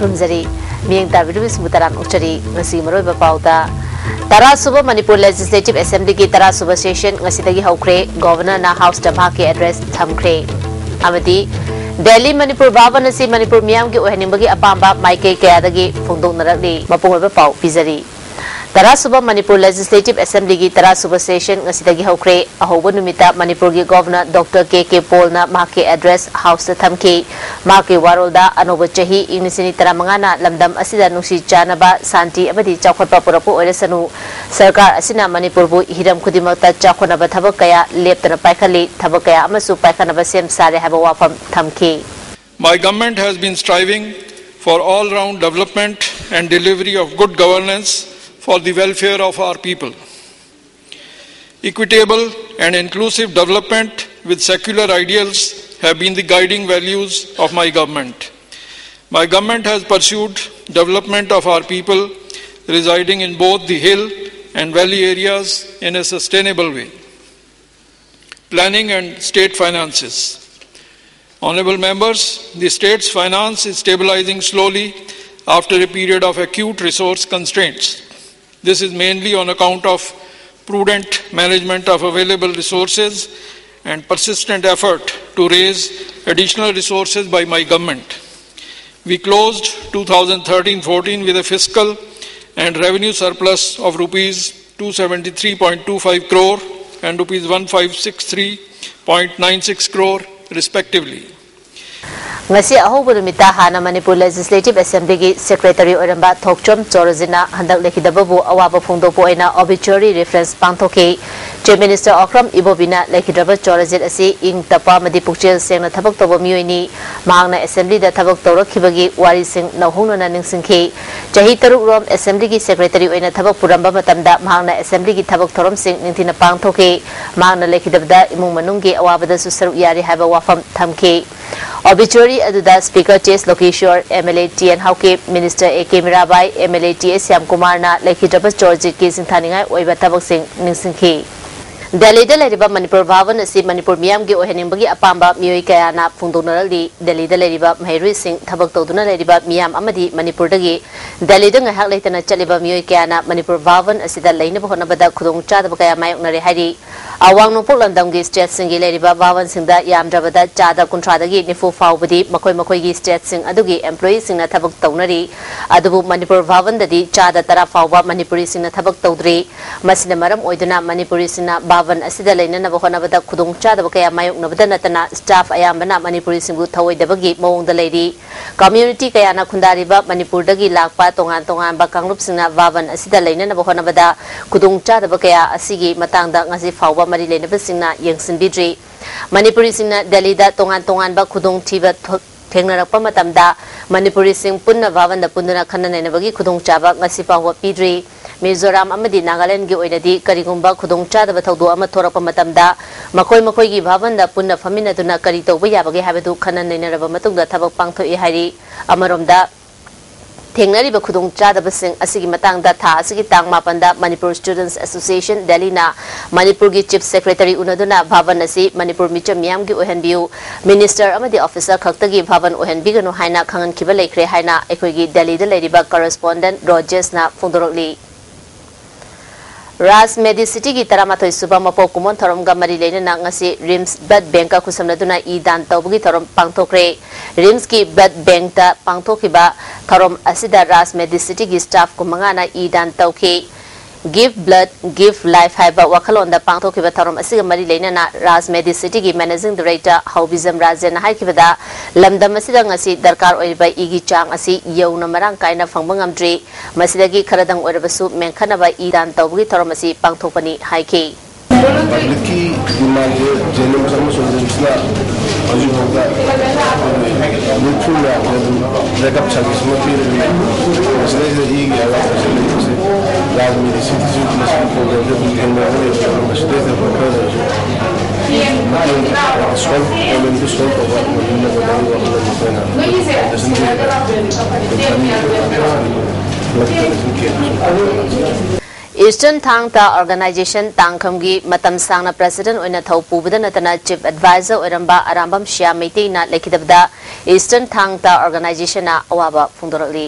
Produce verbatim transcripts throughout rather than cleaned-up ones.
ꯉꯝꯖꯔꯤ꯫ ꯃꯤꯠꯌꯦꯡ ꯇꯥꯕꯤꯔꯤꯕꯁꯤꯡꯕꯨ ꯇꯔꯥꯝꯅ ꯑꯣꯛꯆꯔꯤ꯫ ꯉꯁꯤꯒꯤ ꯃꯔꯨꯑꯣꯏꯕ ꯄꯥꯎꯗ, ꯇꯔꯥ ꯁꯨꯕ ꯃꯅꯤꯄꯨꯔ ꯂꯦꯖꯤꯁꯂꯦꯇꯤꯚ ꯑꯦꯁꯦꯝꯕ꯭ꯂꯤꯒꯤ ꯇꯔꯥ ꯁꯨꯕ ꯁꯦꯁꯟ ꯉꯁꯤꯗꯒꯤ ꯍꯧꯈ꯭ꯔꯦ꯫ ꯒꯣꯚꯔꯅꯔꯅ ꯍꯥꯎꯁꯇ ꯃꯍꯥꯛꯀꯤ ꯑꯦꯗ꯭ꯔꯦꯁ ꯊꯝꯈ꯭ꯔꯦ꯫ ꯑꯃꯗꯤ ꯗꯦꯜꯂꯤ ꯃꯅꯤꯄꯨꯔ ꯚꯥꯕꯟ ꯑꯁꯤ ꯃꯅꯤꯄꯨꯔ ꯃꯤꯌꯥꯝꯒꯤ ꯑꯣꯏꯍꯟꯅꯤꯡꯕꯒꯤ ꯑꯄꯥꯝꯕ ꯃꯥꯏꯀꯩ ꯀꯌꯥꯗꯒꯤ ꯐꯣꯡꯗꯣꯛꯅꯔꯛꯂꯤ꯫ ꯃꯄꯨꯡ ꯑꯣꯏꯕ ꯄꯥꯎ ꯄꯤꯖꯔꯤ꯫ ꯇꯔꯥ ꯁꯨꯕ ꯃꯅꯤꯄꯨꯔ ꯂꯦꯖꯤꯁꯂꯦꯇꯤꯚ ꯑꯦꯁꯦꯝꯕ꯭ꯂꯤꯒꯤ ꯇꯔꯥ ꯁꯨꯕ ꯁꯦꯁꯟ ꯉꯁꯤꯗꯒꯤ ꯍꯧꯈ꯭ꯔꯦ꯫ ꯑꯍꯧꯕ ꯅꯨꯃꯤꯠꯇ ꯃꯅꯤꯄꯨꯔꯒꯤ ꯒꯣꯚꯔꯅꯔ ꯗꯣꯛꯇꯔ ꯀꯦ ꯀꯦ ꯄꯣꯜꯅ ꯃꯍꯥꯛꯀꯤ ꯑꯦꯗ꯭ꯔꯦꯁ ꯍꯥꯎꯁꯇ ꯊꯝꯈꯤ꯫ ꯃꯍꯥꯛꯀꯤ ꯋꯥꯔꯣꯜꯗ ꯑꯅꯧꯕ ꯆꯍꯤ ꯏꯪ ꯂꯤꯁꯤꯡ ꯑꯅꯤ ꯇꯔꯥꯃꯉꯥꯅ ꯂꯝꯗꯝ ꯑꯁꯤꯗ ꯅꯨꯡꯁꯤ ꯆꯥꯟꯅꯕ, ꯁꯥꯟꯇꯤ ꯑꯃꯗꯤ ꯆꯥꯎꯈꯠꯄ ꯄꯨꯔꯛꯄ ꯑꯣꯏꯔꯁꯅꯨ꯫ ꯁꯔꯀꯥꯔ ꯑꯁꯤꯅ ꯃꯅꯤꯄꯨꯔꯕꯨ ꯍꯤꯔꯝ ꯈꯨꯗꯤꯡꯃꯛꯇ ꯆꯥꯎꯈꯠꯅꯕ ꯊꯕꯛ ꯀꯌꯥ ꯂꯦꯞꯇꯅ ꯄꯥꯏꯈꯠꯂꯤ꯫ ꯊꯕꯛ ꯀꯌꯥ ꯑꯃꯁꯨ ꯄꯥꯏꯈꯠꯅꯕ ꯁꯦꯝ ꯁꯥꯔꯦ ꯍꯥꯏꯕ ꯋꯥꯐꯝ ꯊꯝꯈꯤ꯫ My government has been striving for all-round development and delivery of good governance for the welfare of our people. Equitable and inclusive development with secular ideals have been the guiding values of my government. My government has pursued development of our people residing in both the hill and valley areas in a sustainable way. Planning and state finances. Honorable members, the state's finance is stabilizing slowly after a period of acute resource constraints. This is mainly on account of prudent management of available resources and persistent effort to raise additional resources by my government. We closed two thousand thirteen fourteen with a fiscal and revenue surplus of rupees two seventy-three point two five crore and rupees one five six three point nine six crore, respectively. ꯉꯁꯤ ꯑꯍꯧꯕ ꯅꯨꯃꯤꯠꯇ ꯍꯥꯟꯅ Manipur legislative ꯑꯦꯁꯦꯝꯕ꯭ꯂꯤꯒꯤ secretary ꯑꯣꯏꯔꯝꯕ ꯊꯣꯛꯆꯣꯝ ꯆꯣꯔꯣꯖꯤꯠꯅ ꯍꯟꯗꯛ ꯂꯩꯈꯤꯗꯕꯕꯨ ꯑꯋꯥꯕ ꯐꯣꯡꯗꯣꯛꯄ ꯑꯣꯏꯅ ꯑꯣꯕꯤꯆ꯭ꯋꯔꯤ reference ꯄꯥꯡꯊꯣꯛꯈꯤ꯫ Chief minister Okram ꯏꯕꯣꯕꯤꯅ ꯂꯩꯈꯤꯗ꯭ꯔꯕ ꯆꯣꯔꯣꯖꯤꯠ ꯑꯁꯤ ꯏꯪ ꯇꯞꯄ ꯑꯃꯗꯤ ꯄꯨꯛꯆꯦꯜ ꯁꯦꯡꯅ ꯊꯕꯛ ꯇꯧꯕ ꯃꯤꯑꯣꯏꯅꯤ꯫ ꯃꯍꯥꯛꯅ ꯑꯦꯁꯦꯝꯕ꯭ꯂꯤꯗ ꯊꯕꯛ ꯇꯧꯔꯛꯈꯤꯕꯒꯤ ꯋꯥꯔꯤꯁꯤꯡ ꯅꯧꯍꯧꯅꯅ ꯅꯤꯡꯁꯤꯡꯈꯤ꯫ ꯆꯍꯤ ꯇꯔꯨꯛ ꯔꯣꯝ ꯑꯦꯁꯦꯝꯕ꯭ꯂꯤꯒꯤ ꯁꯦꯀ꯭ꯔꯦꯇꯔꯤ ꯑꯣꯏꯅ ꯊꯕꯛ ꯄꯨꯔꯝꯕ ꯃꯇꯝꯗ ꯃꯍꯥꯛꯅ ꯑꯦꯁꯦꯝꯕ꯭ꯂꯤꯒꯤ ꯊꯕꯛ ꯊꯧꯔꯝꯁꯤꯡ ꯅꯤꯡꯊꯤꯅ ꯄꯥꯡꯊꯣꯛꯈꯤ꯫ ꯃꯍꯥꯛꯅ ꯂꯩꯈꯤꯗꯕꯗ ꯏꯃꯨꯡ ꯃꯅꯨꯡꯒꯤ ꯑꯋꯥꯕꯗꯁꯨ ꯁꯔꯨꯛ ꯌꯥꯔꯤ ꯍꯥꯏꯕ ꯋꯥꯐꯝ ꯊꯝꯈꯤ꯫ ꯑꯣꯕꯤꯆ꯭ꯋꯔꯤ ꯑꯗꯨꯗ speaker T S Lokeshwar, M L A T N Haokip, minister A K Mirabai, M L A T S ꯁ꯭ꯌꯥꯝꯀꯨꯃꯥꯔꯅ ꯂꯩꯈꯤꯗ꯭ꯔꯕ ꯆꯣꯔꯖꯤꯠꯀꯤ ꯁꯤꯡꯊꯥꯅꯤꯡꯉꯥꯏ ꯑꯣꯏꯕ ꯊꯕꯛꯁꯤꯡ ꯅꯤꯡꯁꯤꯡꯈꯤ꯫ ꯗꯦꯜꯂꯤꯗ ꯂꯩꯔꯤꯕ ꯃꯅꯤꯄꯨꯔ ꯚꯥꯕꯟ ꯑꯁꯤ ꯃꯅꯤꯄꯨꯔ ꯃꯤꯌꯥꯝꯒꯤ ꯑꯣꯏꯍꯟꯅꯤꯡꯕꯒꯤ ꯑꯄꯥꯝꯕ ꯃꯤꯑꯣꯏ ꯀꯌꯥꯅ ꯐꯣꯡꯗꯣꯛꯅꯔꯛꯂꯤ꯫ ꯗꯦꯜꯂꯤꯗ ꯂꯩꯔꯤꯕ ꯃꯍꯩꯔꯣꯏꯁꯤꯡ, ꯊꯕꯛ ꯇꯧꯗꯨꯅ ꯂꯩꯔꯤꯕ ꯃꯤꯌꯥꯝ ꯑꯃꯗꯤ ꯃꯅꯤꯄꯨꯔꯗꯒꯤ ꯗꯦꯜꯂꯤꯗ ꯉꯥꯏꯍꯥꯛ ꯂꯩꯇꯅ ꯆꯠꯂꯤꯕ ꯃꯤꯑꯣꯏ ꯀꯌꯥꯅ ꯃꯅꯤꯄꯨꯔ ꯚꯥꯕꯟ ꯑꯁꯤꯗ ꯂꯩꯅꯕ ꯍꯣꯠꯅꯕꯗ ꯈꯨꯗꯣꯡꯆꯥꯗꯕ ꯀꯌꯥ ꯃꯥꯌꯣꯛꯅꯔꯦ ꯍꯥꯏꯔꯤ꯫ ꯑꯋꯥꯡ ꯅꯣꯡꯄꯣꯛ ꯂꯝꯗꯝꯒꯤ ꯁ꯭ꯇꯦꯠꯁꯤꯡꯒꯤ ꯂꯩꯔꯤꯕ ꯚꯥꯕꯟꯁꯤꯡꯗ ꯌꯥꯝꯗ꯭ꯔꯕꯗ ꯆꯥꯗ ꯀꯨꯟꯊ꯭ꯔꯥꯗꯒꯤ ꯅꯤꯐꯨ ꯐꯥꯎꯕꯗꯤ ꯃꯈꯣꯏ ꯃꯈꯣꯏꯒꯤ ꯁ꯭ꯇꯦꯠꯁꯤꯡ ꯑꯗꯨꯒꯤ ꯑꯦꯝꯄ꯭ꯂꯣꯌꯤꯁꯤꯡꯅ ꯊꯕꯛ ꯇꯧꯅꯔꯤ꯫ ꯑꯗꯨꯕꯨ ꯃꯅꯤꯄꯨꯔ ꯚꯥꯕꯟꯗꯗꯤ ꯆꯥꯗ ꯇꯔꯥ ꯐꯥꯎꯕ ꯃꯅꯤꯄꯨꯔꯤꯁꯤꯡꯅ ꯊꯕꯛ ꯇꯧꯗ꯭ꯔꯤ꯫ ꯃꯁꯤꯅ ꯃꯔꯝ ꯑꯣꯏꯗꯨꯅ ꯃꯅꯤꯄꯨꯔꯤꯁꯤꯡꯅ ꯚꯥꯕꯟ ꯑꯁꯤꯗ ꯂꯩꯅꯅꯕ ꯍꯣꯠꯅꯕꯗ ꯈꯨꯗꯣꯡꯆꯥꯗꯕ ꯀꯌꯥ ꯃꯥꯌꯣꯛꯅꯕꯗ ꯅꯠꯇꯅ staff ꯑꯌꯥꯝꯕꯅ ꯃꯅꯤꯄꯨꯔꯤꯁꯤꯡꯕꯨ ꯊꯧꯑꯣꯏꯗꯕꯒꯤ ꯃꯑꯣꯡꯗ ꯂꯩꯔꯤ꯫ Community ꯀꯌꯥꯅ ꯈꯨꯟꯗꯥꯔꯤꯕ ꯃꯅꯤꯄꯨꯔꯗꯒꯤ ꯂꯥꯛꯄ ꯇꯣꯉꯥꯟ ꯇꯣꯉꯥꯟꯕ ꯀꯥꯡꯂꯨꯞꯁꯤꯡꯅ ꯚꯥꯕꯟ ꯑꯁꯤꯗ ꯂꯩꯅꯅꯕ ꯍꯣꯠꯅꯕꯗ ꯈꯨꯗꯣꯡꯆꯥꯗꯕ ꯀꯌꯥ ꯑꯁꯤꯒꯤ ꯃꯇꯥꯡꯗ ꯉꯁꯤ ꯐꯥꯎꯕ ꯃꯔꯤ ꯂꯩꯅꯕꯁꯤꯡꯅ ꯌꯦꯡꯁꯤꯟꯕꯤꯗ꯭ꯔꯤ꯫ ꯃꯅꯤꯄꯨꯔꯤꯁꯤꯡꯅ ꯗꯦꯜꯂꯤꯗ ꯇꯣꯉꯥꯟ ꯇꯣꯉꯥꯟꯕ ꯈꯨꯗꯣꯡꯊꯤꯕ ꯊꯣꯛ-, ꯊꯦꯡꯅꯔꯛꯄ ꯃꯇꯝꯗ ꯃꯅꯤꯄꯨꯔꯤꯁꯤꯡ ꯄꯨꯟꯅ ꯚꯥꯕꯟꯗ ꯄꯨꯟꯗꯨꯅ ꯈꯟꯅ ꯅꯩꯅꯕꯒꯤ ꯈꯨꯗꯣꯡꯆꯥꯕ ꯉꯁꯤ ꯐꯥꯎꯕ ꯄꯤꯗ꯭ꯔꯤ꯫ ꯃꯤꯖꯣꯔꯥꯝ ꯑꯃꯗꯤ ꯅꯥꯒꯥꯂꯦꯟꯗꯒꯤ ꯑꯣꯏꯅꯗꯤ ꯀꯔꯤꯒꯨꯝꯕ ꯈꯨꯗꯣꯡꯆꯥꯗꯕ ꯊꯧꯗꯣꯛ ꯑꯃ ꯊꯣꯔꯛꯄ ꯃꯇꯝꯗ ꯃꯈꯣꯏ ꯃꯈꯣꯏꯒꯤ ꯚꯥꯕꯟꯗ ꯄꯨꯟꯅ ꯐꯝꯃꯤꯟꯅꯗꯨꯅ ꯀꯔꯤ ꯇꯧꯕ ꯌꯥꯕꯒꯦ ꯍꯥꯏꯕꯗꯨ ꯈꯟꯅ ꯅꯩꯅꯔꯕ ꯃꯇꯨꯡꯗ ꯊꯕꯛ ꯄꯥꯡꯊꯣꯛꯏ ꯍꯥꯏꯔꯤ꯫ ꯑꯃꯔꯣꯝꯗ, ꯊꯦꯡꯅꯔꯤꯕ ꯈꯨꯗꯣꯡꯆꯥꯗꯕꯁꯤꯡ ꯑꯁꯤꯒꯤ ꯃꯇꯥꯡꯗ ꯊꯥ ꯑꯁꯤꯒꯤ ꯇꯥꯡ ꯃꯥꯄꯟꯗ ꯃꯅꯤꯄꯨꯔ Students Association ꯗꯦꯜꯂꯤꯅ ꯃꯅꯤꯄꯨꯔꯒꯤ Chief Secretary ꯎꯅꯗꯨꯅ ꯚꯥꯕꯟ ꯑꯁꯤ ꯃꯅꯤꯄꯨꯔ ꯃꯤꯆꯝ ꯃꯤꯌꯥꯝꯒꯤ ꯑꯣꯏꯍꯟꯕꯤꯌꯨ, Minister ꯑꯃꯗꯤ officer ꯈꯛꯇꯒꯤ ꯚꯥꯕꯟ ꯑꯣꯏꯍꯟꯕꯤꯒꯅꯨ ꯍꯥꯏꯅ ꯈꯪꯍꯟꯈꯤꯕ ꯂꯩꯈ꯭ꯔꯦ ꯍꯥꯏꯅ ꯑꯩꯈꯣꯏꯒꯤ ꯗꯦꯜꯂꯤꯗ ꯂꯩꯔꯤꯕ correspondent ꯔꯣꯖꯦꯁꯅ ꯐꯣꯡꯗꯣꯔꯛꯂꯤ꯫ ꯔꯥꯖ ꯃꯦꯗꯤꯁꯤꯇꯤꯒꯤ ꯇꯔꯥꯃꯥꯊꯣꯏ ꯁꯨꯕ ꯃꯄꯣꯛ ꯀꯨꯝꯑꯣꯟ ꯊꯧꯔꯝꯒ ꯃꯔꯤ ꯂꯩꯅꯅ ꯉꯁꯤ ꯔꯤꯝꯁ ꯕ꯭ꯂꯗ ꯕꯦꯡꯀ ꯈꯨꯠꯁꯝꯅꯗꯨꯅ ꯏ ꯗꯥꯟ ꯇꯧꯕꯒꯤ ꯊꯧꯔꯝ ꯄꯥꯡꯊꯣꯛꯈ꯭ꯔꯦ꯫ ꯔꯤꯝꯁꯀꯤ ꯕ꯭ꯂꯗ ꯕꯦꯡꯇ ꯄꯥꯡꯊꯣꯛꯈꯤꯕ ꯊꯧꯔꯝ ꯑꯁꯤꯗ ꯔꯥꯖ ꯃꯦꯗꯤꯁꯤꯇꯤꯒꯤ staff ꯀꯨꯟꯃꯉꯥꯅ ꯏ ꯗꯥꯟ ꯇꯧꯈꯤ꯫ Give Blood, Give Life ꯍꯥꯏꯕ ꯋꯥꯈꯜꯂꯣꯟꯗ ꯄꯥꯡꯊꯣꯛꯈꯤꯕ ꯊꯧꯔꯝ ꯑꯁꯤꯒ ꯃꯔꯤ ꯂꯩꯅꯅ ꯔꯥꯖ ꯃꯦꯗꯤꯁꯤꯇꯤꯒꯤ Managing Director ꯍꯧꯕꯤꯖꯝ ꯔꯥꯖꯦꯟꯅ ꯍꯥꯏꯈꯤꯕꯗ, ꯂꯝꯗꯝ ꯑꯁꯤꯗ ꯉꯁꯤ ꯗꯔꯀꯥꯔ ꯑꯣꯏꯔꯤꯕ ꯏꯒꯤ ꯆꯥꯡ ꯑꯁꯤ ꯌꯧꯅ ꯃꯔꯥꯡ ꯀꯥꯏꯅ ꯐꯪꯕ ꯉꯝꯗ꯭ꯔꯤ꯫ ꯃꯁꯤꯗꯒꯤ ꯈꯔꯗꯪ ꯑꯣꯏꯔꯕꯁꯨ ꯃꯦꯟꯈꯠꯅꯕ ꯏ ꯗꯥꯟ ꯇꯧꯕꯒꯤ ꯊꯧꯔꯝ ꯑꯁꯤ ꯄꯥꯡꯊꯣꯛꯄꯅꯤ ꯍꯥꯏꯈꯤ꯫ ꯄꯕ꯭ꯂꯤꯛꯀꯤ ꯗꯤꯃꯥꯟꯁꯦ ꯖꯦꯅꯤꯝꯁ ꯑꯃꯁꯨꯡ ꯔꯤꯝꯁꯅ ꯍꯧꯖꯤꯛ ꯐꯥꯎꯗ ꯑꯩꯈꯣꯏꯒꯤ ꯅꯤꯐꯨ ꯃꯌꯥꯝꯁꯦ ꯑꯗꯨꯝ ꯕꯦꯛꯑꯞ ꯁꯥꯔꯚꯤꯁ ꯑꯃ ꯄꯤꯔꯤꯕꯅꯤ꯫ ꯃꯁꯤꯗꯩꯁꯤꯗ ꯏꯒꯤ ꯑꯋꯥꯠꯄꯁꯦ ꯂꯩꯕꯁꯦ ꯔꯥꯖꯅꯤꯇꯤ ꯁꯤꯇꯤꯖꯦꯟ ꯄ꯭ꯂꯁꯀꯤ ꯄ꯭ꯔꯣꯕ꯭ꯂꯦꯝꯁꯦ ꯑꯗꯨꯝ ꯊꯦꯡꯅꯔꯒ ꯂꯩꯕꯅꯤ꯫ ꯃꯁꯤꯗꯩꯁꯤꯗ ꯑꯩꯈꯣꯏ ꯈꯔꯗ ꯑꯣꯏꯔꯁꯨ ꯃꯇꯦꯡ ꯁꯣꯜꯕ, ꯄ꯭ꯔꯣꯕ꯭ꯂꯦꯝꯗꯨ ꯁꯣꯜꯕ ꯇꯧꯕ ꯉꯝꯅꯕ ꯂꯧꯔꯤꯕ ꯋꯥꯈꯜꯂꯣꯟ ꯑꯩꯈꯣꯏꯅ ꯐꯥꯎꯟꯗꯦꯁꯟꯒꯤ ꯑꯣꯏꯅ ꯑꯗꯨꯝ ꯈꯟꯕꯤꯕ ꯀ꯭ꯂꯕꯀꯤ ꯑꯣꯏꯅ ꯁꯨꯝ ꯀꯦꯝ ꯁꯨꯝ ꯄꯥꯡꯊꯣꯛꯑꯒ Eastern Thang Ta Organization ꯇꯥꯡꯈꯝꯒꯤ ꯃꯇꯝ ꯁꯥꯡꯅ president ꯑꯣꯏꯅ ꯊꯧ ꯄꯨꯕꯗ ꯅꯠꯇꯅ chief advisor ꯑꯣꯏꯔꯝꯕ ꯑꯔꯥꯝꯕꯝ ꯁꯤꯌꯥ ꯃꯩꯇꯩꯅ ꯂꯩꯈꯤꯗꯕꯗ Eastern Thang Ta Organizationꯅ ꯑꯋꯥꯕ ꯐꯣꯡꯗꯣꯔꯛꯂꯤ꯫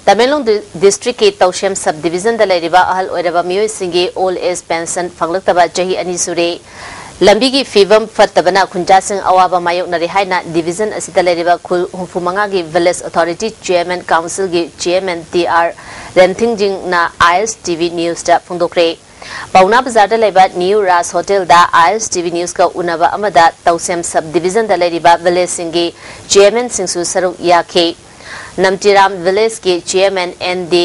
ꯇꯃꯦꯡꯂꯣꯡ ꯗꯤ-, districtꯀꯤ ꯇꯧꯁꯦꯝ sub divisionꯗ ꯂꯩꯔꯤꯕ ꯑꯍꯜ ꯑꯣꯏꯔꯕ ꯃꯤꯑꯣꯏꯁꯤꯡꯒꯤ old age pension ꯐꯪꯂꯛꯇꯕ ꯆꯍꯤ ꯑꯅꯤ ꯁꯨꯔꯦ꯫ ꯂꯝꯕꯤꯒꯤ ꯐꯤꯕꯝ ꯐꯠꯇꯕꯅ ꯈꯨꯟꯖꯥꯁꯤꯡ ꯑꯋꯥꯕ ꯃꯥꯌꯣꯛꯅꯔꯤ ꯍꯥꯏꯅ division ꯑꯁꯤꯗ ꯂꯩꯔꯤꯕ ꯈꯨꯜ ꯍꯨꯝꯐꯨ ꯃꯉꯥꯒꯤ village authority chairman councilꯒꯤ chairman ꯇꯤ ꯑꯥꯔ ꯔꯦꯟꯊꯤꯡꯖꯤꯡꯅ ꯑꯥꯏ ꯑꯦꯁ ꯇꯤ ꯚꯤ newsꯇ ꯐꯣꯡꯗꯣꯛꯈ꯭ꯔꯦ꯫ ꯄꯥꯎꯅꯥ ꯕꯖꯥꯔꯗ ꯂꯩꯕ New Raj Hotelꯗ ꯑꯥꯏ ꯑꯦꯁ ꯇꯤ ꯚꯤ newsꯀ ꯎꯅꯕ ꯑꯃꯗ ꯇꯧꯁꯦꯝ sub divisionꯗ ꯂꯩꯔꯤꯕ villageꯁꯤꯡꯒꯤ chairmanꯁꯤꯡꯁꯨ ꯁꯔꯨꯛ ꯌꯥꯈꯤ꯫ ꯅꯝꯇꯤꯔꯥꯝ villageꯀꯤ chairman ꯑꯦꯟ ꯗꯤ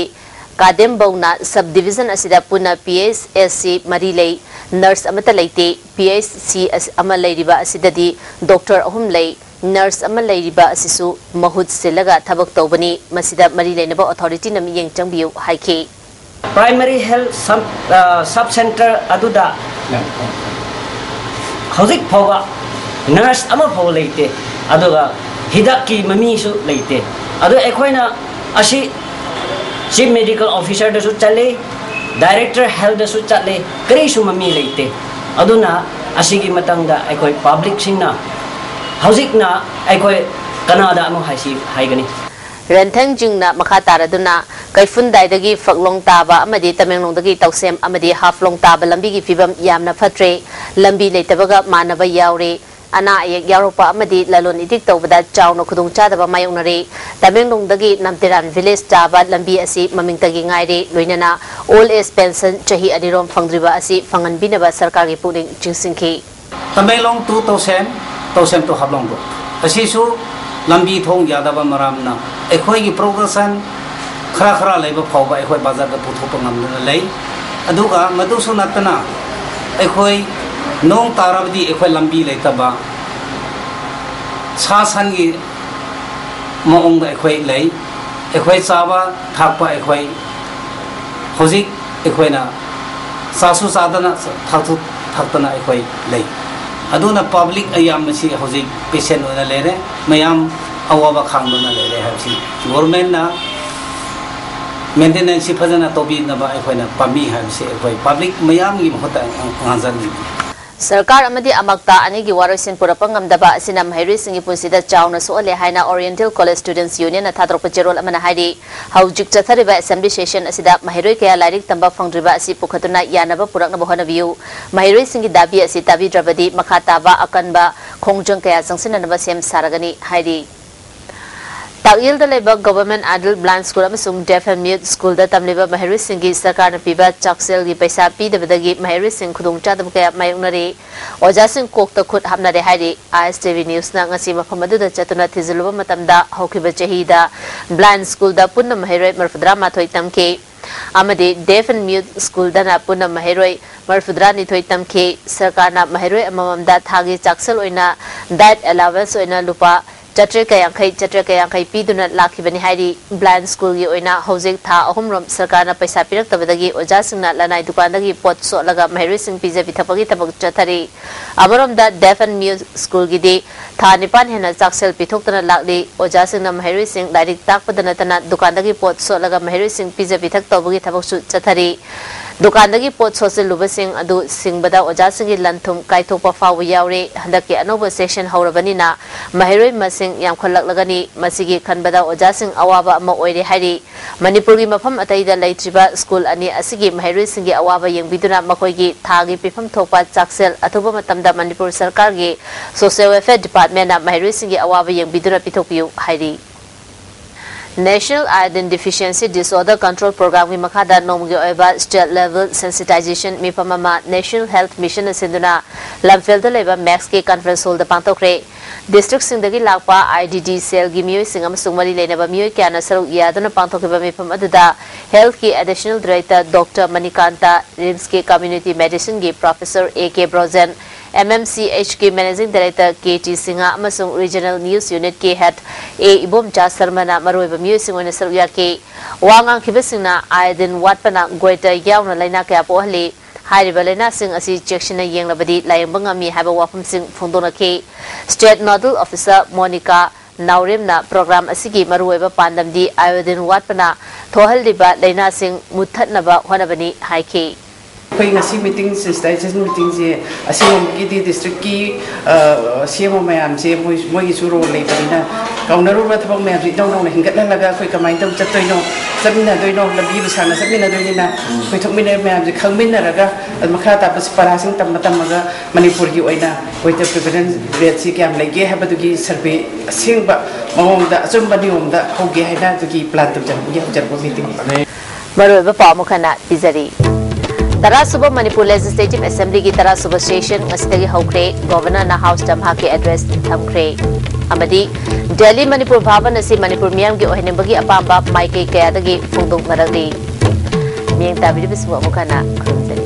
ꯀꯥꯗꯦꯝꯕꯧꯅ sub division ꯑꯁꯤꯗ ꯄꯨꯟꯅ ꯄꯤ ꯑꯩꯆ ꯑꯦꯁ ꯁꯤ ꯃꯔꯤ ꯂꯩ, nurse ꯑꯃꯠꯇ ꯂꯩꯇꯦ꯫ ꯄꯤ ꯑꯩꯆ ꯁꯤ ꯑꯁ-, ꯑꯃ ꯂꯩꯔꯤꯕ ꯑꯁꯤꯗꯗꯤ doctor ꯑꯍꯨꯝ ꯂꯩ, nurse ꯑꯃ ꯂꯩꯔꯤꯕ ꯑꯁꯤꯁꯨ ꯃꯍꯨꯠ ꯁꯤꯜꯂꯒ ꯊꯕꯛ ꯇꯧꯕꯅꯤ꯫ ꯃꯁꯤꯗ ꯃꯔꯤ ꯂꯩꯅꯕ authorityꯅ ꯃꯤꯠꯌꯦꯡ ꯆꯪꯕꯤꯌꯨ ꯍꯥꯏꯈꯤ꯫ Primary health sub, ꯑ, sub center ꯑꯗꯨꯗ ꯍꯧꯖꯤꯛ ꯐꯥꯎꯕ nurse ꯑꯃ ꯐꯥꯎꯕ ꯂꯩꯇꯦ, ꯑꯗꯨꯒ ꯍꯤꯗꯥꯛꯀꯤ ꯃꯃꯤꯁꯨ ꯂꯩꯇꯦ꯫ ꯑꯗꯨ ꯑꯩꯈꯣꯏꯅ ꯑꯁꯤ chief medical officerꯗꯁꯨ ꯆꯠꯂꯤ, director healthꯗꯁꯨ ꯆꯠꯂꯤ, ꯀꯔꯤꯁꯨ ꯃꯃꯤ ꯂꯩꯇꯦ꯫ ꯑꯗꯨꯅ ꯑꯁꯤꯒꯤ ꯃꯇꯥꯡꯗ ꯑꯩꯈꯣꯏ publicꯁꯤꯡꯅ ꯍꯧꯖꯤꯛꯅ ꯑꯩꯈꯣꯏ ꯀꯅꯥꯗ ꯑꯃꯨꯛ ꯍꯥꯏꯁꯤ ꯍꯥꯏꯒꯅꯤ? ꯔꯦꯟꯊꯦꯡꯖꯤꯡꯅ ꯃꯈꯥ ꯇꯥꯔꯗꯨꯅ ꯀꯩꯐꯨꯟꯗꯥꯏꯗꯒꯤ ꯐꯛꯂꯣꯡ ꯇꯥꯕ ꯑꯃꯗꯤ ꯇꯃꯦꯡꯂꯣꯡꯗꯒꯤ ꯇꯧꯁꯦꯝ ꯑꯃꯗꯤ ꯍꯥꯐꯂꯣꯡ ꯇꯥꯕ ꯂꯝꯕꯤꯒꯤ ꯐꯤꯕꯝ ꯌꯥꯝꯅ ꯐꯠꯇ꯭ꯔꯦ꯫ ꯂꯝꯕꯤ ꯂꯩꯇꯕꯒ ꯃꯥꯟꯅꯕ ꯌꯥꯎꯔꯦ꯫ ꯑꯅꯥ ꯑꯌꯦꯛ ꯌꯥꯎꯔꯛꯄ ꯑꯃꯗꯤ ꯂꯂꯣꯟ ꯏꯇꯤꯛ ꯇꯧꯕꯗ ꯆꯥꯎꯅ ꯈꯨꯗꯣꯡꯆꯥꯗꯕ ꯃꯥꯌꯣꯛꯅꯔꯦ꯫ ꯇꯃꯦꯡꯂꯣꯡꯗꯒꯤ ꯅꯝꯇꯦꯔꯥꯟ village ꯇꯥꯕ ꯂꯝꯕꯤ ꯑꯁꯤ ꯃꯃꯤꯡꯇꯒꯤ ꯉꯥꯏꯔꯦ꯫ ꯂꯣꯏꯅꯅ old age pension ꯆꯍꯤ ꯑꯅꯤꯔꯣꯝ ꯐꯪꯗ꯭ꯔꯤꯕ ꯑꯁꯤ ꯐꯪꯍꯟꯕꯤꯅꯕ ꯁꯔꯀꯥꯔꯒꯤ ꯄꯨꯛꯅꯤꯡ ꯆꯤꯡꯁꯤꯟꯈꯤ꯫ ꯇꯃꯦꯡꯂꯣꯡ to ꯇꯧꯁꯦꯝ, ꯇꯧꯁꯦꯝ to ꯍꯥꯐꯂꯣꯡ road ꯑꯁꯤꯁꯨ ꯂꯝꯕꯤ ꯊꯣꯡ ꯌꯥꯗꯕ ꯃꯔꯝꯅ ꯑꯩꯈꯣꯏꯒꯤ production ꯈꯔ ꯈꯔ ꯂꯩꯕ ꯐꯥꯎꯕ ꯑꯩꯈꯣꯏ ꯕꯖꯥꯔꯗ ꯄꯨꯊꯣꯛꯄ ꯉꯝꯗꯅ ꯂꯩ꯫ ꯑꯗꯨꯒ ꯃꯗꯨꯁꯨ ꯅꯠꯇꯅ ꯑꯩꯈꯣꯏ ꯅꯣꯡ ꯇꯥꯔꯕꯗꯤ ꯑꯩꯈꯣꯏ ꯂꯝꯕꯤ ꯂꯩꯇꯕ, ꯁꯥ ꯁꯟꯒꯤ ꯃꯑꯣꯡꯗ ꯑꯩꯈꯣꯏ ꯂꯩ꯫ ꯑꯩꯈꯣꯏ ꯆꯥꯕ ꯊꯛꯄ ꯑꯩꯈꯣꯏ ꯍꯧꯖꯤꯛ ꯑꯩꯈꯣꯏꯅ ꯆꯥꯁꯨ ꯆꯥꯗꯅ ꯊꯛꯁꯨ ꯊꯛꯇꯅ ꯑꯩꯈꯣꯏ ꯂꯩ꯫ ꯑꯗꯨꯅ public ꯑꯌꯥꯝꯕꯁꯤ ꯍꯧꯖꯤꯛ patient ꯑꯣꯏꯅ ꯂꯩꯔꯦ, ꯃꯌꯥꯝ ꯑꯋꯥꯕ ꯈꯥꯡꯗꯨꯅ ꯂꯩꯔꯦ ꯍꯥꯏꯕꯁꯤ governmentꯅ ꯃꯦꯟꯇꯦꯅꯦꯟꯁꯁꯤ ꯐꯖꯅ ꯇꯧꯕꯤꯅꯕ ꯑꯩꯈꯣꯏꯅ ꯄꯥꯝꯃꯤ ꯍꯥꯏꯕꯁꯤ ꯑꯩꯈꯣꯏ ꯄꯕ꯭ꯂꯤꯛ ꯃꯌꯥꯝꯒꯤ ꯃꯍꯨꯠꯇ ꯉꯥꯡꯖꯅꯤꯡꯏ꯫ ꯁꯔꯀꯥꯔ ꯑꯃꯗꯤ ꯑꯃꯛꯇ ꯑꯅꯤꯒꯤ ꯋꯥꯔꯣꯏꯁꯤꯟ ꯄꯨꯔꯛꯄ ꯉꯝꯗꯕ ꯑꯁꯤꯅ ꯃꯍꯩꯔꯣꯏꯁꯤꯡꯒꯤ ꯄꯨꯟꯁꯤꯗ ꯆꯥꯎꯅ ꯁꯣꯛꯍꯜꯂꯦ ꯍꯥꯏꯅ Oriental College Students Unionꯅ ꯊꯥꯗꯣꯔꯛꯄ ꯆꯦꯔꯣꯜ ꯑꯃꯅ ꯍꯥꯏꯔꯤ꯫ ꯍꯧꯖꯤꯛ ꯆꯠꯊꯔꯤꯕ assembly session ꯑꯁꯤꯗ ꯃꯍꯩꯔꯣꯏ ꯀꯌꯥ ꯂꯥꯏꯔꯤꯛ ꯇꯝꯕ ꯐꯪꯗ꯭ꯔꯤꯕ ꯑꯁꯤ ꯄꯨꯈꯠꯇꯨꯅ ꯌꯥꯅꯕ ꯄꯨꯔꯛꯅꯕ ꯍꯣꯠꯅꯕꯤꯌꯨ꯫ ꯃꯍꯩꯔꯣꯏꯁꯤꯡꯒꯤ ꯗꯥꯕꯤ ꯑꯁꯤ ꯇꯥꯕꯤꯗ꯭ꯔꯕꯗꯤ ꯃꯈꯥ ꯇꯥꯕ ꯑꯀꯟꯕ ꯈꯣꯡꯖꯪ ꯀꯌꯥ ꯆꯪꯁꯤꯟꯅꯅꯕ ꯁꯦꯝ ꯁꯥꯔꯒꯅꯤ ꯍꯥꯏꯔꯤ꯫ ꯇꯥꯛꯌꯦꯜꯗ ꯂꯩꯕ Government Aided Blind School ꯑꯃꯁꯨꯡ Deaf and Mute Schoolꯗ ꯇꯝꯂꯤꯕ ꯃꯍꯩꯔꯣꯏꯁꯤꯡꯒꯤ ꯁꯔꯀꯥꯔꯅ ꯄꯤꯕ ꯆꯥꯛꯁꯦꯜꯒꯤ ꯄꯩꯁꯥ ꯄꯤꯗꯕꯗꯒꯤ ꯃꯍꯩꯔꯣꯏꯁꯤꯡ ꯈꯨꯗꯣꯡꯆꯥꯗꯕ ꯀꯌꯥ ꯃꯥꯌꯣꯛꯅꯔꯤ꯫ ꯑꯣꯖꯥꯁꯤꯡ ꯀꯣꯛꯇ ꯈꯨꯠ ꯍꯥꯞꯅꯔꯦ ꯍꯥꯏꯔꯤ꯫ ISTV Newsꯅ ꯉꯁꯤ ꯃꯐꯝ ꯑꯗꯨꯗ ꯆꯠꯇꯨꯅ ꯊꯤꯖꯤꯜꯂꯨꯕ ꯃꯇꯝꯗ ꯍꯧꯈꯤꯕ ꯆꯍꯤꯗ Blind Schoolꯗ ꯄꯨꯟꯅ ꯃꯍꯩꯔꯣꯏ ꯃꯔꯤꯐꯨꯇꯔꯥ ꯃꯥꯊꯣꯏ ꯇꯝꯈꯤ ꯑꯃꯗꯤ Deaf and Mute Schoolꯗꯅ ꯄꯨꯟꯅ ꯃꯍꯩꯔꯣꯏ ꯃꯔꯤꯐꯨꯇꯔꯥ ꯅꯤꯊꯣꯏ ꯇꯝꯈꯤ꯫ ꯁꯔꯀꯥꯔꯅ ꯃꯍꯩꯔꯣꯏ ꯑꯃꯃꯝꯗ ꯊꯥꯒꯤ ꯆꯥꯛꯁꯦꯜ ꯑꯣꯏꯅ diet allowance ꯑꯣꯏꯅ ꯂꯨꯄꯥ ꯆꯥꯇ꯭ꯔꯦꯠꯀ ꯌꯥꯡꯈꯩ, ꯆꯥꯇ꯭ꯔꯦꯠꯀ ꯌꯥꯡꯈꯩ ꯄꯤꯗꯨꯅ ꯂꯥꯛꯈꯤꯕꯅꯤ ꯍꯥꯏꯔꯤ꯫ Blind Schoolꯒꯤ ꯑꯣꯏꯅ ꯍꯧꯖꯤꯛ ꯊꯥ ꯑꯍꯨꯝꯔꯣꯝ ꯁꯔꯀꯥꯔꯅ ꯄꯩꯁꯥ ꯄꯤꯔꯛꯇꯕꯗꯒꯤ ꯑꯣꯖꯥꯁꯤꯡꯅ ꯂꯅꯥꯏ ꯗꯨꯀꯥꯟꯗꯒꯤ ꯄꯣꯠ ꯁꯣꯠꯂꯒ ꯃꯍꯩꯔꯣꯏꯁꯤꯡ ꯄꯤꯖ ꯄꯤꯊꯛꯄꯒꯤ ꯊꯕꯛ ꯆꯠꯊꯔꯤ꯫ ꯑꯃꯔꯣꯝꯗ Deaf and Mute Schoolꯒꯤꯗꯤ ꯊꯥ ꯅꯤꯄꯥꯟ ꯍꯦꯟꯅ ꯆꯥꯛꯁꯦꯜ ꯄꯤꯊꯣꯛꯇꯅ ꯂꯥꯛꯂꯤ꯫ ꯑꯣꯖꯥꯁꯤꯡꯅ ꯃꯍꯩꯔꯣꯏꯁꯤꯡ ꯂꯥꯏꯔꯤꯛ ꯇꯥꯛꯄꯗ ꯅꯠꯇꯅ ꯗꯨꯀꯥꯟꯗꯒꯤ ꯄꯣꯠ ꯁꯣꯠꯂꯒ ꯃꯍꯩꯔꯣꯏꯁꯤꯡ ꯄꯤꯖ ꯄꯤꯊꯛ ꯇꯧꯕꯒꯤ ꯊꯕꯛꯁꯨ ꯆꯠꯊꯔꯤ꯫ ꯗꯨꯀꯥꯟꯗꯒꯤ ꯄꯣꯠ ꯁꯣꯠꯆꯤꯜꯂꯨꯕꯁꯤꯡ ꯑꯗꯨ ꯁꯤꯡꯕꯗ ꯑꯣꯖꯥꯁꯤꯡꯒꯤ ꯂꯟ ꯊꯨꯝ ꯀꯥꯏꯊꯣꯛꯄ ꯐꯥꯎꯕ ꯌꯥꯎꯔꯤ꯫ ꯍꯟꯗꯛꯀꯤ ꯑꯅꯧꯕ session ꯍꯧꯔꯕꯅꯤꯅ ꯃꯍꯩꯔꯣꯏ ꯃꯁꯤꯡ ꯌꯥꯝꯈꯠꯂꯛꯂꯒꯅꯤ꯫ ꯃꯁꯤꯒꯤ ꯈꯟꯕꯗ ꯑꯣꯖꯥꯁꯤꯡ ꯑꯋꯥꯕ ꯑꯃ ꯑꯣꯏꯔꯦ ꯍꯥꯏꯔꯤ꯫ ꯃꯅꯤꯄꯨꯔꯒꯤ ꯃꯐꯝ ꯑꯇꯩꯗ ꯂꯩꯇ꯭ꯔꯤꯕ school ꯑꯅꯤ ꯑꯁꯤꯒꯤ ꯃꯍꯩꯔꯣꯏꯁꯤꯡꯒꯤ ꯑꯋꯥꯕ ꯌꯦꯡꯕꯤꯗꯨꯅ ꯃꯈꯣꯏꯒꯤ ꯊꯥꯒꯤ ꯄꯤꯐꯝ ꯊꯣꯛꯄ ꯆꯥꯛꯁꯦꯜ ꯑꯊꯨꯕ ꯃꯇꯝꯗ ꯃꯅꯤꯄꯨꯔ ꯁꯔꯀꯥꯔꯒꯤ Social Welfare Departmentꯅ ꯃꯍꯩꯔꯣꯏꯁꯤꯡꯒꯤ ꯑꯋꯥꯕ ꯌꯦꯡꯕꯤꯗꯨꯅ ꯄꯤꯊꯣꯛꯄꯤꯌꯨ ꯍꯥꯏꯔꯤ꯫ National Iodine Deficiency Disorder Control Programꯒꯤ ꯃꯈꯥꯗ ꯅꯣꯡꯃꯒꯤ ꯑꯣꯏꯕ state level sensitization ꯃꯤꯐꯝ ꯑꯃ National Health Missionꯅ ꯁꯤꯟꯗꯨꯅ ꯂꯝꯐꯦꯜꯗ ꯂꯩꯕ ꯃꯦꯛꯁꯀꯤ conference hallꯗ ꯄꯥꯡꯊꯣꯛꯈ꯭ꯔꯦ꯫ Districtꯁꯤꯡꯗꯒꯤ ꯂꯥꯛꯄ IDD cellꯒꯤ ꯃꯤꯑꯣꯏꯁꯤꯡ ꯑꯃꯁꯨꯡ ꯃꯔꯤ ꯂꯩꯅꯕ ꯃꯤꯑꯣꯏ ꯀꯌꯥꯅ ꯁꯔꯨꯛ ꯌꯥꯗꯨꯅ ꯄꯥꯡꯊꯣꯛꯈꯤꯕ ꯃꯤꯐꯝ ꯑꯗꯨꯗ healthꯀꯤ additional director Doctor Manikanta, RIMSꯀꯤ community medicineꯒꯤ professor A K Brojen, MMCHꯀꯤ managing director K T Singh ꯑꯃꯁꯨꯡ regional news unitꯀꯤ head A Ibomcha ꯁꯔꯃꯅ ꯃꯔꯨꯑꯣꯏꯕ ꯃꯤꯑꯣꯏꯁꯤꯡ ꯑꯣꯏꯅ ꯁꯔꯨꯛ ꯌꯥꯈꯤ꯫ ꯋꯥ ꯉꯥꯡꯈꯤꯕꯁꯤꯡꯅ iodine ꯋꯥꯠꯄꯅ goiter ꯌꯥꯎꯅ ꯂꯥꯏꯅꯥ ꯀꯌꯥ ꯄꯣꯛꯍꯜꯂꯤ꯫ ꯍꯥꯏꯔꯤꯕ ꯂꯥꯏꯅꯥꯁꯤꯡ ꯑꯁꯤ ꯆꯦꯛꯁꯤꯟꯅ ꯌꯦꯡꯂꯕꯗꯤ ꯂꯥꯌꯦꯡꯕ ꯉꯝꯃꯤ ꯍꯥꯏꯕ ꯋꯥꯐꯝꯁꯤꯡ ꯐꯣꯡꯗꯣꯛꯅꯈꯤ꯫ State Nodal Officer ꯃꯣꯅꯤꯀꯥ ꯅꯥꯎꯔꯦꯝꯅ ꯄ꯭ꯔꯣꯒ꯭ꯔꯥꯝ ꯑꯁꯤꯒꯤ ꯃꯔꯨꯑꯣꯏꯕ ꯄꯥꯟꯗꯝꯗꯤ ꯑꯥꯌꯣꯗꯤꯟ ꯋꯥꯠꯄꯅ ꯊꯣꯛꯍꯜꯂꯤꯕ ꯂꯥꯏꯅꯥꯁꯤꯡ ꯃꯨꯠꯊꯠꯅꯕ ꯍꯣꯠꯅꯕꯅꯤ ꯍꯥꯏꯈꯤ꯫ ꯑꯩꯈꯣꯏ ꯉꯁꯤ ꯃꯤꯇꯤꯡ, ꯁꯦꯟꯁꯤꯇꯥꯏꯖꯦꯁꯟ ꯃꯤꯇꯤꯡꯁꯦ ꯑꯁꯤꯒꯨꯝꯕꯒꯤꯗꯤ ꯗꯤꯁꯇ꯭ꯔꯤꯛꯀꯤ ꯁꯤ ꯑꯦꯝ ꯑꯣ ꯃꯌꯥꯝꯁꯦ ꯃꯣꯏ ꯃꯣꯏꯒꯤꯁꯨ ꯔꯣꯜ ꯂꯩꯕꯅꯤꯅ ꯀꯧꯅꯔꯨꯕ ꯊꯕꯛ ꯃꯌꯥꯝꯁꯦ ꯏꯅꯧ ꯅꯧꯅ ꯍꯤꯡꯒꯠꯍꯜꯂꯒ ꯑꯩꯈꯣꯏ ꯀꯃꯥꯏꯅ ꯇꯧ ꯆꯠꯇꯣꯏꯅꯣ, ꯆꯠꯃꯤꯟꯅꯗꯣꯏꯅꯣ, ꯂꯝꯕꯤ ꯁꯥꯡꯅ ꯆꯠꯃꯤꯟꯅꯗꯣꯏꯅꯤꯅ ꯑꯩꯈꯣꯏ ꯊꯣꯛꯃꯤꯟꯅꯔꯤꯕ ꯃꯌꯥꯝꯁꯦ ꯈꯪꯃꯤꯟꯅꯔꯒ ꯃꯈꯥ ꯇꯥꯕ ꯄꯔꯥꯁꯤꯡ ꯇꯝꯃ ꯇꯝꯃꯒ ꯃꯅꯤꯄꯨꯔꯒꯤ ꯑꯣꯏꯅ ꯋꯦꯇꯔ ꯄ꯭ꯔꯤꯚꯦꯂꯦꯟꯁ ꯔꯦꯠꯁꯤ ꯀꯌꯥꯝ ꯂꯩꯒꯦ ꯍꯥꯏꯕꯗꯨꯒꯤ ꯁꯔꯚꯦ ꯑꯁꯦꯡꯕ ꯃꯑꯣꯡꯗ ꯑꯆꯨꯝꯕ ꯅꯤꯌꯣꯝꯗ ꯍꯧꯒꯦ ꯍꯥꯏꯅ ꯑꯗꯨꯒꯤ ꯄ꯭ꯂꯥꯟ ꯇꯧꯖꯔꯛꯄꯒꯤ ꯍꯧꯖꯔꯛꯄ ꯃꯤꯇꯤꯡꯅꯤ꯫ ꯃꯔꯨꯑꯣꯏꯕ ꯄꯥꯎ ꯑꯃꯨꯛ ꯍꯟꯅ ꯄꯤꯖꯔꯤ꯫ ꯇꯔꯥꯁꯨꯕ ꯃꯅꯤꯄꯨꯔ ꯂꯦꯖꯤꯁꯂꯦꯇꯤꯚ ꯑꯦꯁꯦꯝꯕ꯭ꯂꯤꯒꯤ ꯇꯔꯥꯁꯨꯕ ꯁꯦꯁꯟ ꯉꯁꯤꯗꯒꯤ ꯍꯧꯈ꯭ꯔꯦ꯫ ꯒꯣꯚꯔꯅꯔꯅ ꯍꯥꯎꯁꯇ ꯃꯍꯥꯛꯀꯤ ꯑꯦꯗ꯭ꯔꯦꯁ ꯊꯝꯈ꯭ꯔꯦ꯫ ꯑꯃꯗꯤ ꯗꯦꯜꯂꯤ ꯃꯅꯤꯄꯨꯔ ꯚꯥꯕꯟ ꯑꯁꯤ ꯃꯅꯤꯄꯨꯔ ꯃꯤꯌꯥꯝꯒꯤ ꯑꯣꯏꯍꯟꯅꯤꯡꯕꯒꯤ ꯑꯄꯥꯝꯕ ꯃꯥꯏꯀꯩ ꯀꯌꯥꯗꯒꯤ ꯐꯣꯡꯗꯣꯛꯅꯔꯛꯂꯤ꯫ ꯃꯤꯠꯌꯦꯡ ꯇꯥꯕꯤꯔꯤꯕꯁꯤꯕꯨ ꯑꯃꯨꯛ ꯍꯟꯅ ꯈꯨꯔꯨꯝꯖꯔꯤ꯫